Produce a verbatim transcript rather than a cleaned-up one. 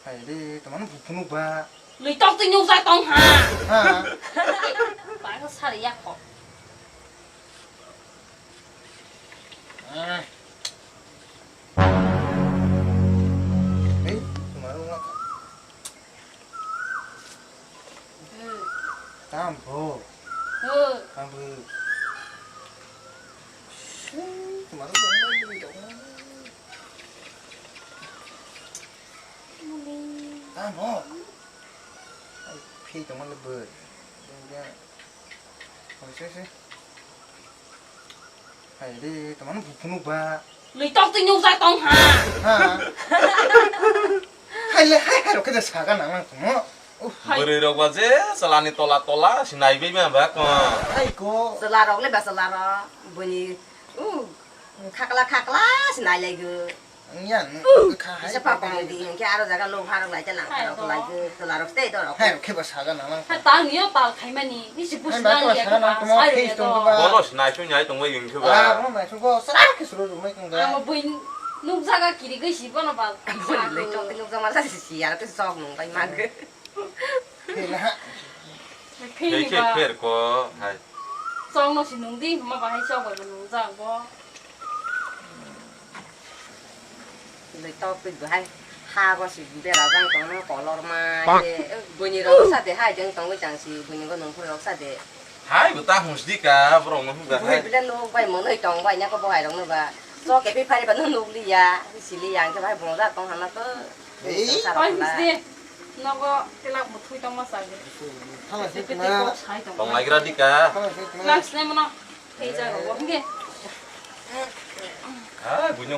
Hai de, tomano buphunu ba. Lui tok twi nukjak tong ha. Ha. Ba ko sari yak ko. Ah. Hei, tomano ngak. Hmm. Tam bo. Hmm. Tam bo. Hei, tomano ngak. Tamo. Ai, phei tongma le bwrwi. Dengya. Hoi se se. Hai de, tomano buphunu ba. Lui tok twi nukjak tong ha. Ha. Hai le, hai, hai, rok khe de saga nang nang tongmo. Uff. Hai. Bwrwi rok ba je, chalani tola tola, sinai bai ma ba ko. Hai ko. Chwla rok le ba chwla rok. Bwni, uh, khakla khakla sinai lai go. Ang yan, kha hai. Isa pa kong di, hingke aro jaga lo harok lai, jalang harok lai, jalang harok tei dorok. Hai, khe ba saga nang nang. Hai, tal niyo tal khaimani, ni si bus nang ya, saga nang tongma, sai face ya tong to. Ba. Bono sinai sui nyai tong bai hingke ba. Ah, bono nai sui go, sara khe suru rumai tong da. Ang bui nuk jaga kiri goi si bono ba. Bono le chok nuk jaga mala si si, aro te sok nung bai mag. Phela. Phini ba. Pher ko, hai. Chok no si nung di, ma ba hai chok bai nung jang bo. Lei tok twi bo hai ha bo si bera jang tong no kolor ma ke, bwini rok sa de hai jeng tong wi chang si bwini go nung phuru rok sa de. Hai bo ta hus di ka borok no hung da hai. Bwini bile nuk bai mo noi tong bai nya ko bo hai rok no ba. Chok ke pi phari ba nuk li ya, si li ya ke bai bo ja tong hana to. Ei. Oi, his de. Nogo telak bo thui tongma sa de. Thala se twi kok sai tong. Tong lai gra di ka. Thala se twi. Last name no. Ei ja ro bo hingke. Ah, bunyo.